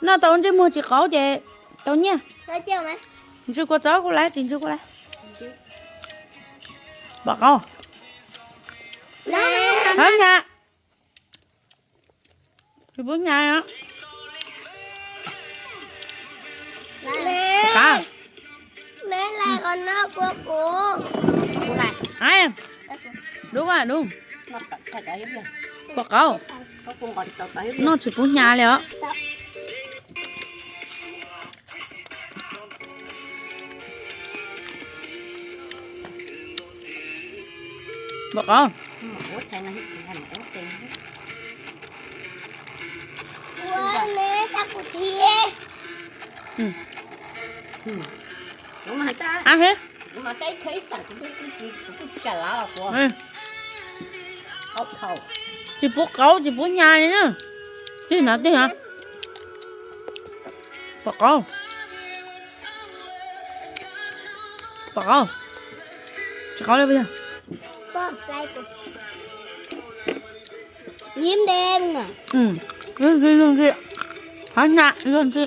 Noj tau ntsej muag tsis qaub ces tau nyiaj. Ntsw kua txob kuj laiv, tsis ntsw kuj laiv. Pom qaub. Hab nyas. Tsis pub nyas os. Pom qaub. Dub, dub. Pom qaub. Noj tsis pub nyas li os. Pom qaub. Tsis pub qaub tsis pub nyas li na. Tig no tig no. Pom qaub. Pom qaub. Tsis qaub li puas yog? Hab nyas luag ntxhi.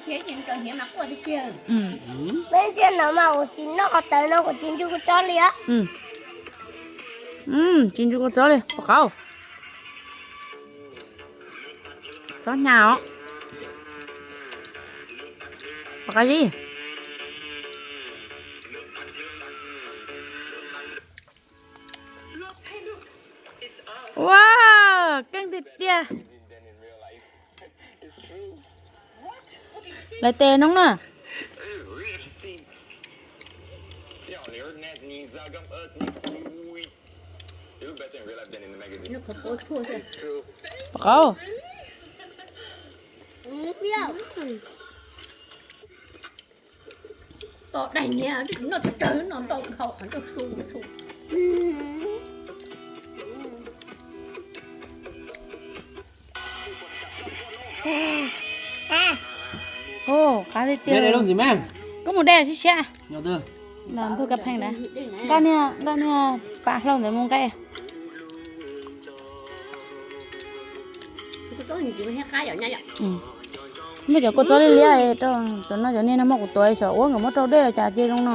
Keej tiag. Peb tiag no mas kuv tsis noj qhov tawv no kuv tsis ntsw kua txob li os. Tsis ntsw kua txob li, pom qaub. Txob nyas os. Pom qab zib. Ua, keej tiag tiag. Lawv tes noob na. Pom qaub. Qab tiag tiag. Koj mus de siab siab. Ntuj kab pheej na. Nqa niag, nqa niag pas hlau ntawd mus nqa. Muaj cov kua txob liab liab, cov no cov niag no muab kuv tuav xyov ua nkawd muab rau dej los cas cia zoo no.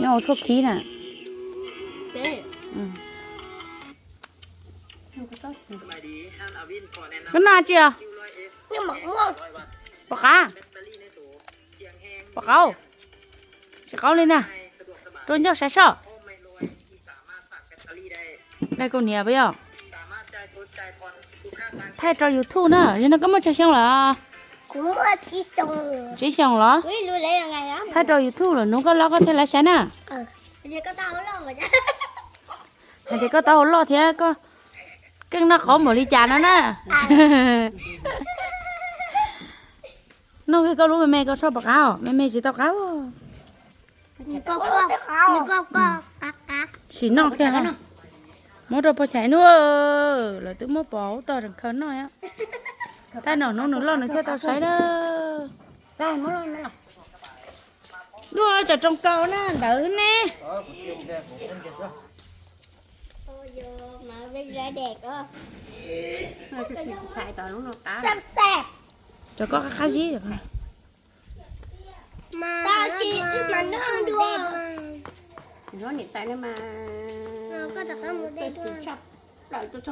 Nyob ua tshuaj khib na. Koj noj tsi os? Pom qab. Pom qaub. Tsis qaub li na. Rau ncauj sav soj. Laig kaus hniav puas yog? Thaij rau YouTube na, yog no koj muaj tsawg xyoo lawm? Tsib xyoos los? Thaij rau YouTube lawm hnub koj loj koj thiaj laiv saib na. Hais tias koj tau hau loj thiab koj keej noj qaub npaum li cas no na. Noj kiag koj lub me me koj soj pom qab os, me me tsis tau qab. Sim noj thiab. Muab rau pog chais nub, lawv twb muab pov hauv tog tseem khaws noj. Thaij no hnub nws loj nws thiaj tau saib na. Dua tsam roos kaus na ntawd ne. Cov koj qab qab zib. Niam tais no mas txawj tshaj plaws tuaj txog